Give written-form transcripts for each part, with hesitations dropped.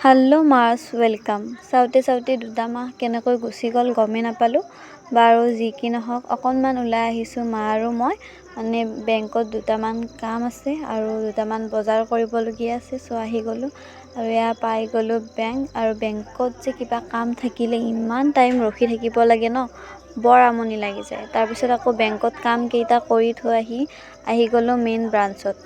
Hello' মাছ welcome. চাওঁতে চাওঁতে 2টা মাহ কেনেকৈ গুচি গ'ল গমেই নাপালোঁ। বাৰু যি কি নহওক, অকণমান ওলাই আহিছোঁ মা আৰু মই। মানে বেংকত দুটামান কাম আছে আৰু দুটামান বজাৰ কৰিবলগীয়া আছে, চ' আহি গ'লোঁ। আৰু এয়া পাই গ'লোঁ বেংক। আৰু বেংকত যে কিবা কাম থাকিলে ইমান টাইম ৰখি থাকিব লাগে ন, বৰ আমনি লাগি যায়। তাৰপিছত আকৌ বেংকত কামকেইটা কৰি থৈ আহি আহি গ'লোঁ মেইন ব্ৰাঞ্চত।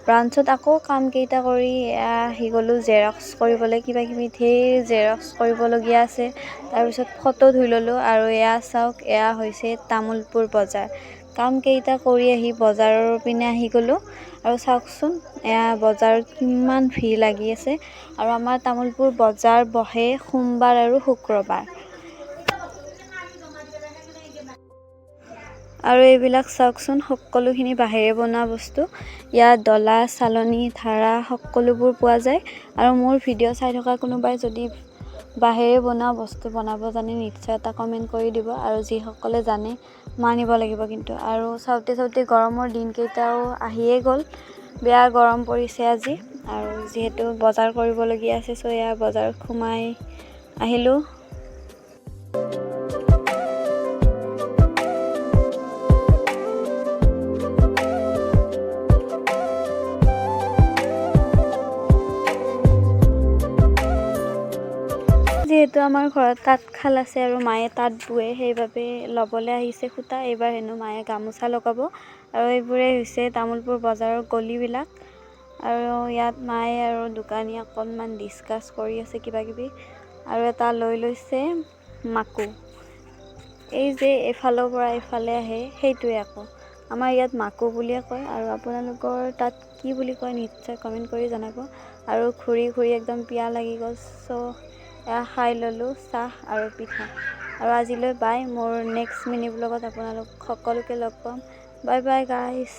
ব্ৰাঞ্চত আকৌ কামকেইটা কৰি এয়া আহি গ'লোঁ জেৰক্স কৰিবলৈ। কিবা কিবি ধেৰ জেৰক্স কৰিবলগীয়া আছে। তাৰপিছত ফটো ধুই ল'লোঁ। আৰু এয়া চাওক, এয়া হৈছে তামোলপুৰ বজাৰ। কামকেইটা কৰি আহি বজাৰৰ পিনে আহি গ'লোঁ। আৰু চাওকচোন, এয়া বজাৰত কিমান ভিৰ লাগি আছে। আৰু আমাৰ তামোলপুৰ বজাৰ বহে সোমবাৰ আৰু শুক্ৰবাৰ। আৰু এইবিলাক চাওকচোন, সকলোখিনি বাঁহেৰে বনোৱা বস্তু। ইয়াত ডলা, চালনী, ধাৰা সকলোবোৰ পোৱা যায়। আৰু মোৰ ভিডিঅ' চাই থকা কোনোবাই যদি বাঁহেৰে বনোৱা বস্তু বনাব জানে, নিশ্চয় এটা কমেণ্ট কৰি দিব। আৰু যিসকলে জানে, মানিব লাগিব কিন্তু। আৰু চাওঁতে চাওঁতে গৰমৰ দিনকেইটাও আহিয়ে গ'ল। বেয়া গৰম পৰিছে আজি। আৰু যিহেতু বজাৰ কৰিবলগীয়া আছে, চ' এয়া বজাৰত সোমাই আহিলোঁ। যিহেতু আমাৰ ঘৰত তাঁতশাল আছে আৰু মায়ে তাঁত বোৱে, সেইবাবে ল'বলৈ আহিছে সূতা। এইবাৰ হেনো মায়ে গামোচা লগাব। আৰু এইবোৰেই হৈছে তামোলপুৰ বজাৰৰ গলিবিলাক। আৰু ইয়াত মায়ে আৰু দোকানীয়ে অকণমান ডিছকাছ কৰি আছে কিবা কিবি। আৰু এটা লৈ লৈছে মাকো, এই যে এইফালৰ পৰা এইফালে আহে, সেইটোৱে আকৌ আমাৰ ইয়াত মাকো বুলিয়ে কয়। আৰু আপোনালোকৰ তাত কি বুলি কয়, নিশ্চয় কমেণ্ট কৰি জনাব। আৰু ঘূৰি ঘূৰি একদম পিয়াহ লাগি গ'ল, চ' এয়া খাই ল'লোঁ চাহ আৰু পিঠা। আৰু আজিলৈ বাই। মোৰ নেক্সট মিনি ব্লগত আপোনালোক সকলোকে লগ পাম। Bye bye guys.